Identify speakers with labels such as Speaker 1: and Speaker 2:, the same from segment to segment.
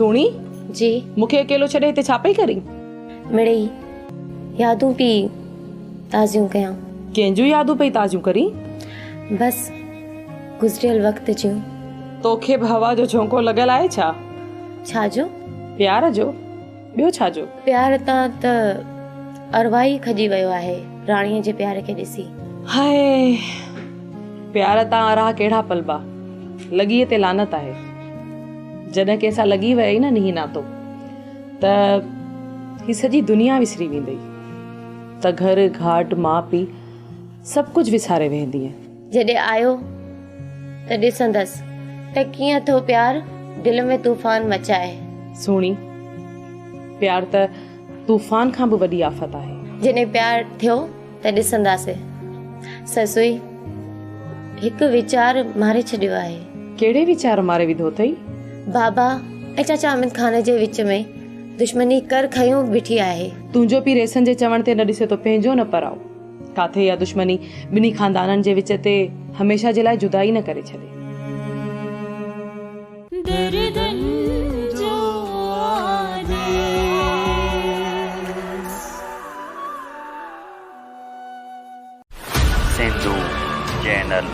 Speaker 1: سهڻي!
Speaker 2: جي.
Speaker 1: مون کي اڪيلو ڇڏي هتي ڇا پئي ڪرين؟
Speaker 2: مڙئي يادون پئي تازيون ڪيان.
Speaker 1: ڪنهن جون يادون پئي تازيون ڪرين؟
Speaker 2: بس گذريل وقت جون.
Speaker 1: توکي به هوا جو جهونڪو لڳل آهي ڇا؟
Speaker 2: ڇا جو؟
Speaker 1: پيار جو، ٻيو ڇا جو؟
Speaker 2: پيار تان ته ارواح ئي کڄي ويو آهي راڻيء جي پيار کي ڏسي.
Speaker 1: هاء! پيار تان اراهه ڪهڙا پلبا، لڳيء تي لعنت آهي. جڏهن ڪنهن سان لڳي ويئي نه نينهن ناتو ته هي سڄي دنيا وسري ويندئي ته گهر، گهاٽ، ماء پيء سڀ ڪجهه وساري ويهندينء.
Speaker 2: جڏهن آيو ته ڏسندس ته ڪيئن ٿو پيار دل ۾ طوفان مچائي.
Speaker 1: سهڻي، پيار ته طوفان کان به وڏي آفت آهي.
Speaker 2: جڏهن پيار ٿيو ته ڏسنداسين. سسئي، هڪ ويچار ماري ڇڏيو آهي.
Speaker 1: ڪهڙي ويچار ماري وڌو اٿئي؟
Speaker 2: بابا ۽ چاچا اميد خان جي وچ ۾ دشمني ڪر کنيو بيٺي آهي.
Speaker 1: تنهنجو پيء ريسن جي چوڻ تي نه ڏسي ٿو پنهنجو نه پرائو. ڪاٿي اها دشمني ٻنهي خاندانن جي وچ تي هميشه جي لاء جدائي نه ڪري ڇڏي.
Speaker 3: دردن جو آديس.
Speaker 4: سنڌو چينل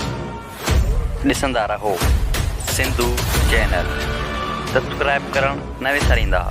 Speaker 4: ڏسندا رهو سنڌو چينل سبسڪرائب ڪرڻ نه وساريندا.